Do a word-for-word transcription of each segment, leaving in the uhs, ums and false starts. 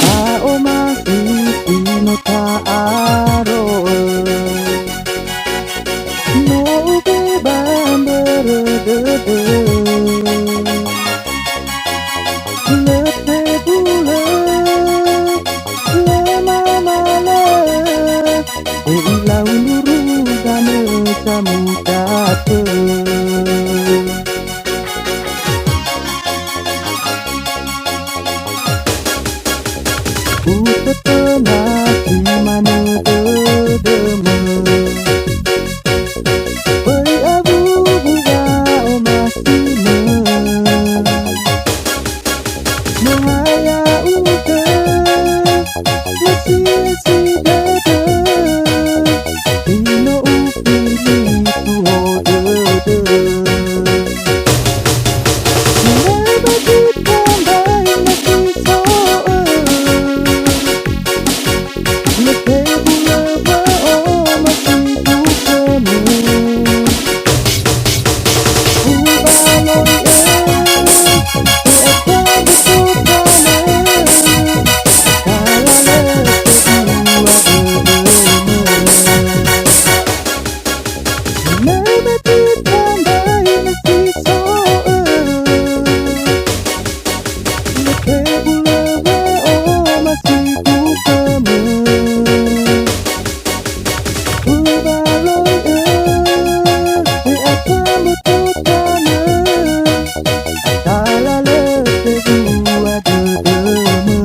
Ta'omasi ino ta'aro'ö. No ube'e ba mbörö dödö. Lö tebulö, lö mamalö, e ilau nuru danö samudatö. Utötöna si manö dödömö. Böi awuwu wa'omasimö. No ha ya'ugö, no siasi dödö. Ino ufili tuho dödö. Mena ba zi tambai na si so'ö. Lö tebulö wa'omasi dukömö. Ubaloi e, e'atambu tutanö. Talalö tebua dödömö.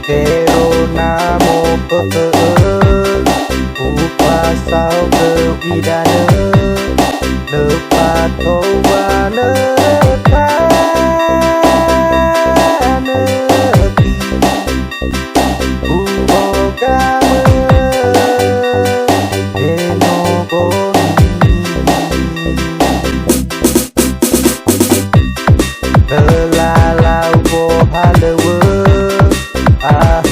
Terona mofö'ö, ufasaogö idanö, lö fatou wa lö tanöti. U'ogamö, he no bongi. Ölalau wohalöŵö, ah,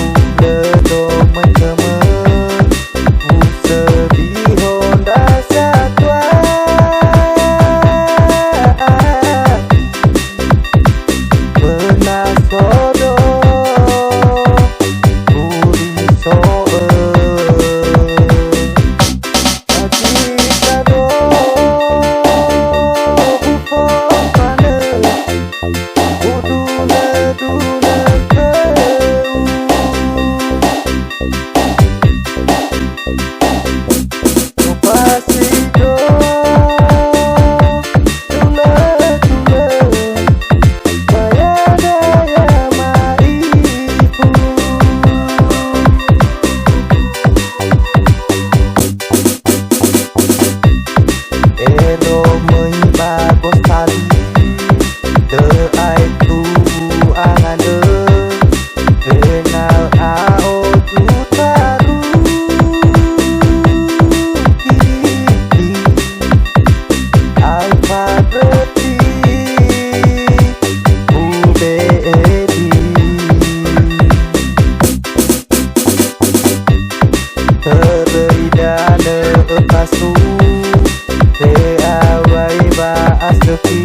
Te'awai wa'asökhi,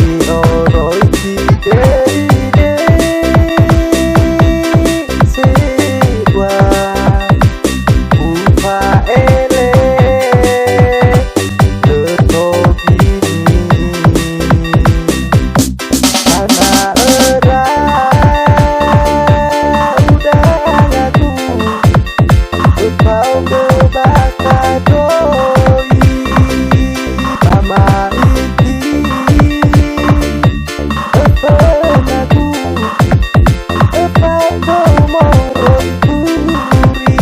i'oroi tide-ide sebua ufa'ele lö tobini. Tana'öra udangagu, ufaogö bakha doi, ba ma'iti öfönagu, öfato moroi guri.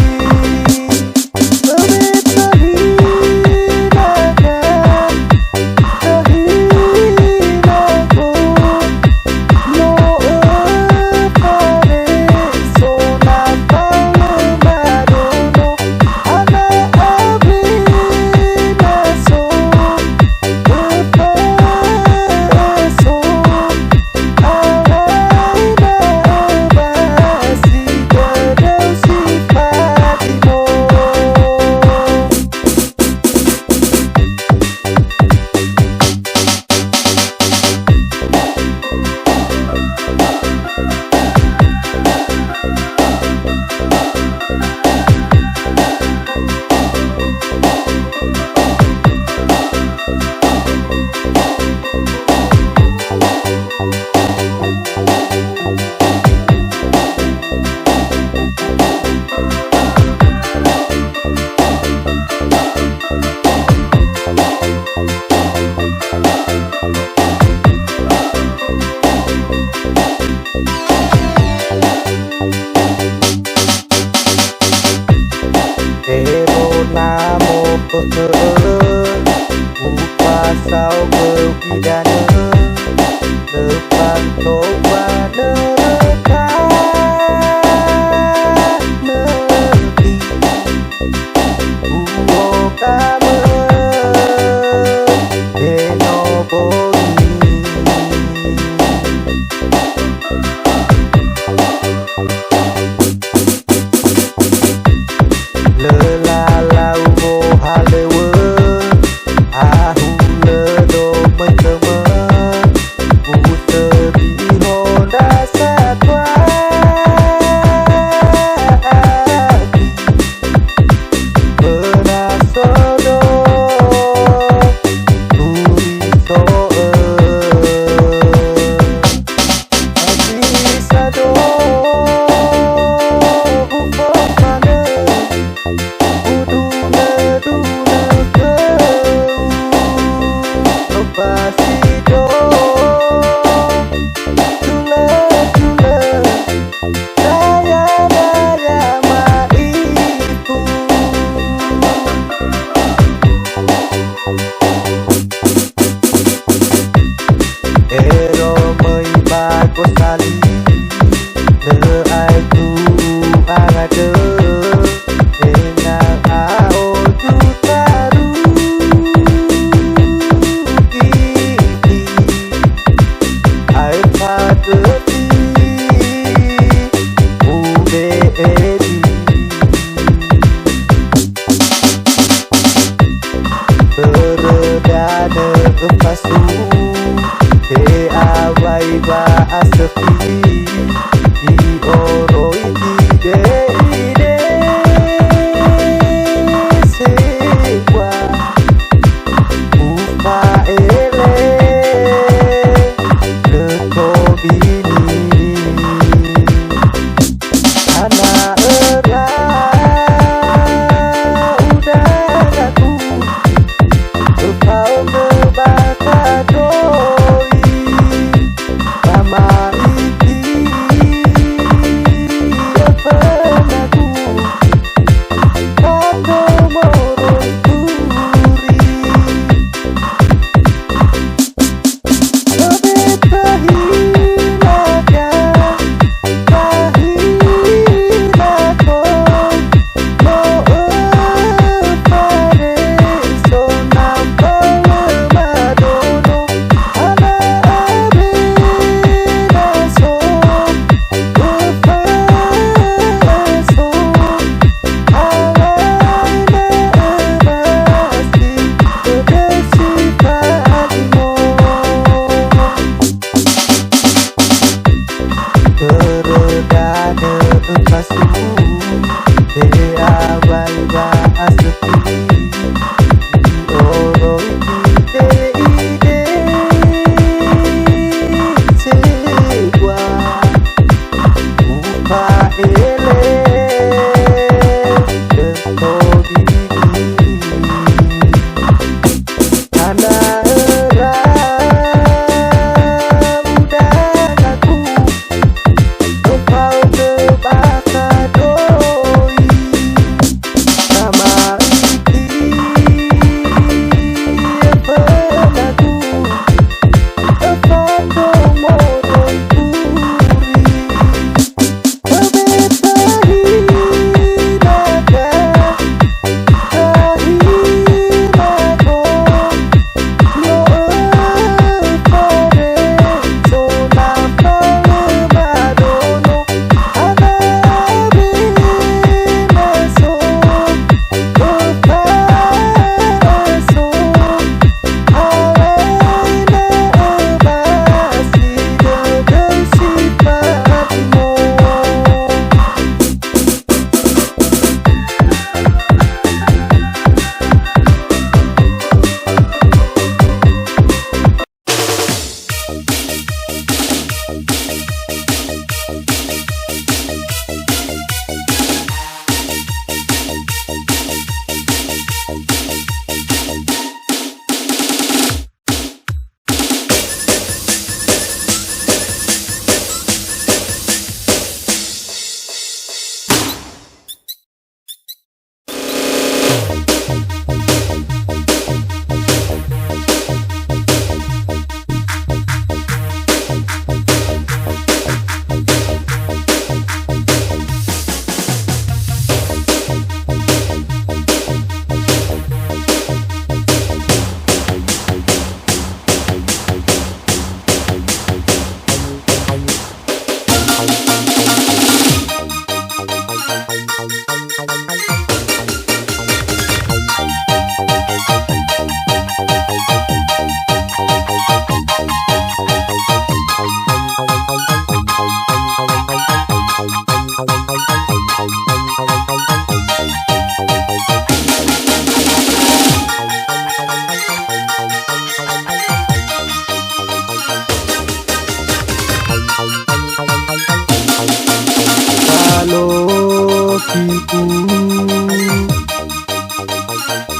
Ebona mofökhö'ö, ufasaogö idanö, lö fanto wanöröta nöti. U'okamö, he no bongi. Lö lalau wohalöŵö, ahulö do möi tömö, utöbi hondrasa twa. Föna sodo, turi so'ö. Bisa do ufofanö, udunö-dunö khöu. Nofasi do, tulö-tulö, daya-daya ma'ifu. Ero möi ba gosali, lö aetu u'agadö, enga a'odu taru gigi. Aefa döti ube'edi. Börö danö öfasu, te'awai wa'asökhi, i'oroi tide-ide sebua ufa'ele lö tobini. Tana'öra udangagu, öfaogö bakha doi, ba ma'iti öfönagu, ba tomoroi turi. Te'abai wa'asökhi, i'oroi ide-ide sebua, ufa'ele dödöu didi. Tana'öra udanaku, tofaogö bakha doi. Sama'iti fönagu, öfato moroi turi. Salofiku,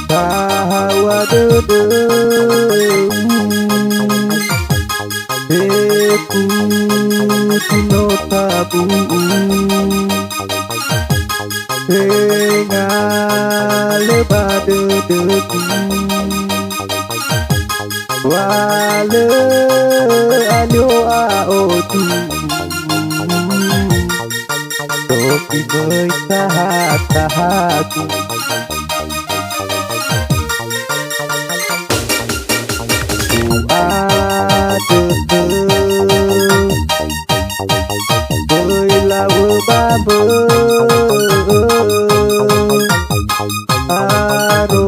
tahawa dödöu, fefu si no tabu'u. Tenga lö ba dödögu, wa lö alio a'odu. Tofi möi taha-tahagu. U'adödö, böi lawö ba mbö. Aro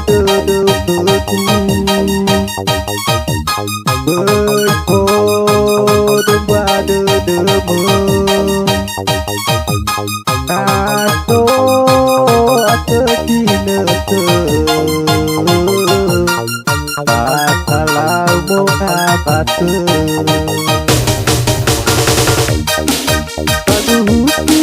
dödö khögu, böi fodö mba dödömö. Ato atö ginötö, ba talau monga ba tö. Faduhusi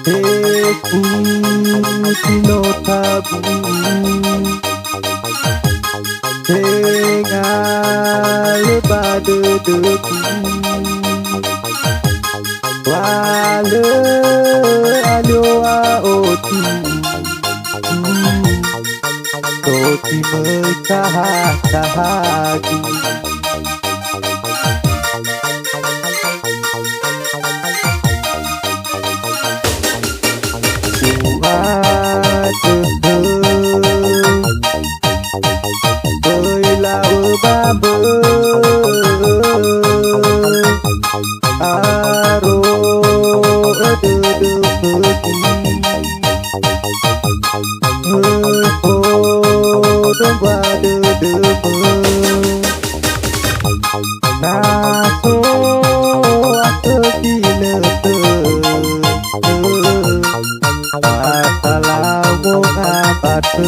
Teku si no tabu, tenga lö ba dödöku. Wa lö alio a'oti. Toti möi taha-tahagu. U'andrö böi lawö ba mbö. Aro ödödö khögu. Öfodo ba dödömö. Na so atö ginötö. Ba salau monga ba tö.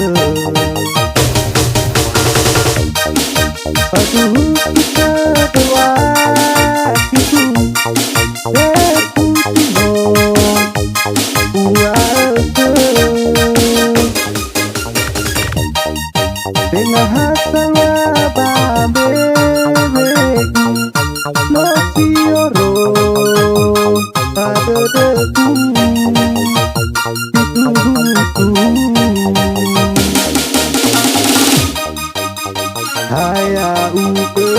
Faduhu kita dua itu. Teku si no u'andrö. Tenga ha salua ba mbewegu, no si oro ba dödögu. Ituhuku. Ha ya'ugö